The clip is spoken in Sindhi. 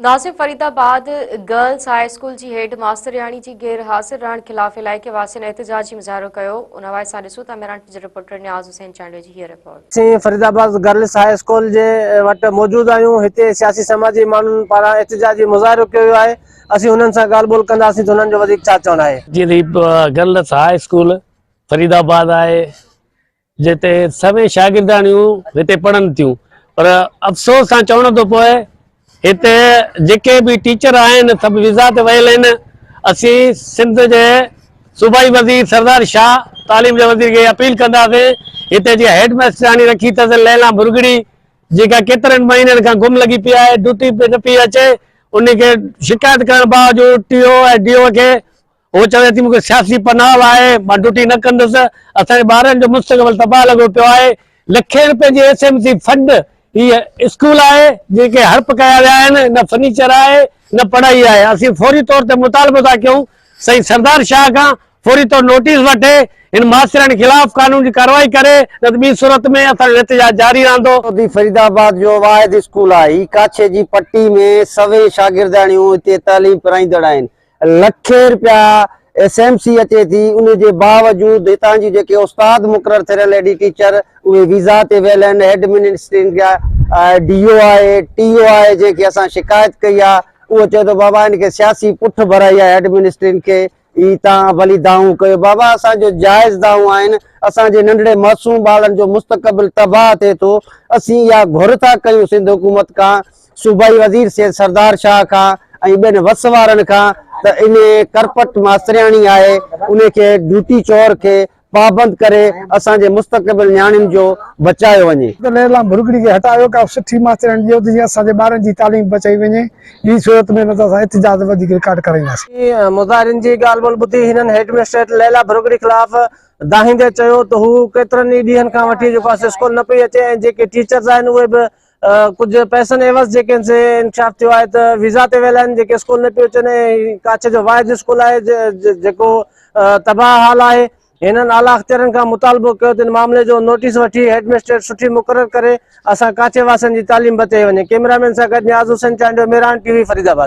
ناظم Faridabad girls high school جي هيڊ ماسترياڻي جي غير حاضر رهڻ خلاف علائقي واسين احتجاجي مظاهرو ڪيو ان حوالي سان ڏسون ٿا مهراڻ جي رپورٽر نياز حسين چانڊيو جي هيء رپورٽ. اسين فريد آباد گرلس هاء اسڪول جي وٽ موجود آهيون هتي سياسي سماجي ماڻهن پاران احتجاجي مظاهرو ڪيو ويو آهي اسين هنن سان ڳالهه ٻولهه ڪنداسين ته هنن جو وڌيڪ ڇا چوڻ آهي. جيئن ته هي گرلس هاء اسڪول فريد آباد آهي جتي سوين شاگردياڻيون هتي پڙهن ٿيون پر افسوس سان چوڻو ٿو پوي هتي جيڪي به ٽيچر آهن سڀ ويزا تي ويل آهن اسين سنڌ جي صوبائي وزير سردار شاهه تعليم جي وزير کي اپيل ڪنداسين هتي جي هيڊ ماسٽرياڻي رکي اٿس ليلا ڀرڳڙي جيڪا ڪيترن مهينن کان گم لڳي پئي آهي ڊيوٽي تي نه پئي اچي ان کي شڪايت ڪرڻ باوجود ٽي او ۽ ڊي او کي هوء چوي ٿي مون کي سياسي پناهه آهي، مان ڊيوٽي نه ڪندس، اسان جي ٻارن جو مستقبل تباهه لڳو پيو آهي، لکين رپين جي ايس ايم سي فنڊ هي اسڪول آهي جنهن کي هڙپ ڪيا ويا آهن، نه فرنيچر آهي نه پڙهائي آهي، اسين فوري طور تي مطالبو ٿا ڪيون سائين سردار شاهه کان فوري طور نوٽيس وٺي هن ماسترن خلاف قانون جي ڪارروائي ڪري نه ته ٻي صورت ۾ اسان جو احتجاج جاري رهندو. سعودي فريد آباد جو واحد اسڪول آهي. هي ڪاڇي جي پٽي ۾ سوين شاگردياڻيون هتي تعليم پرائيندڙ آهن. لکين رپيا ايس ايم سي اچي ٿي ان جي باوجود هتان جي جيڪي استاد مقرر ٿيل ايڊي ٽيچر اهي ويزا تي ويل آهن هيڊ منسٽرين جا ڊي او آهي ٽي او آهي جنهن کي اسان شڪايت ڪئي آهي اهو چئي ٿو بابا هن کي سياسي پٺ ڀرائي آهي هيڊ منسٽرين کي هي تان ڀلي دانهون ڪيو بابا اسان جو جائز دانهون آهن اسان جي ننڍڙي معصوم ٻارڙن جو مستقبل تباهه ٿئي ٿو اسين اها گهر ٿا ڪيون سنڌ حڪومت کان صوبائي وزير سيد سردار شاهه کان ۽ ٻين وس وارن کان ته انهي ڪرپٽ ماسترياڻي آهي انهي کي ڊيوٽي چور کي پابند ڪري اسان جي مستقبل نياڻين جو بچايو وڃي. ته ليلا ڀرڳڙي کي هٽايو ڪا سٺي ماسترياڻي ڏيو ته جيئن اسان جي ٻارن جي تعليم بچائي وڃي ٻي صورت ۾ نه ته اسان احتجاج وڌيڪ رڪارڊ ڪرائينداسين. مظاهرين جي ڳالهه ٻولهه ٻڌي هنن هيڊ مسٽريس ليلا ڀرڳڙي خلاف دانهيندي چيو ته هو ڪيترن ئي ڏينهن کان وٺي جيڪو آهي اسڪول نه پئي اچي ۽ جيڪي ٽيچرز آهن اهي به ڪجهه پئسن عيوض جيڪي آهن سي انڪشاف ٿيو آهي ته ويزا تي ويل آهن جيڪي اسڪول نه پيو اچن ۽ ڪاڇي جو واحد اسڪول آهي جيڪو تباهه حال آهي هنن اعليٰ اختيارين کان مطالبو ڪيو ته ان معاملي جو نوٽيس وٺي هيڊ مسٽريس سٺي مقرر ڪري اسان ڪاڇي واسين جي تعليم بچائي وڃي ڪئميرا مين سان گڏ نياز حسين چانڊيو ميران ٽي وي فريد آباد.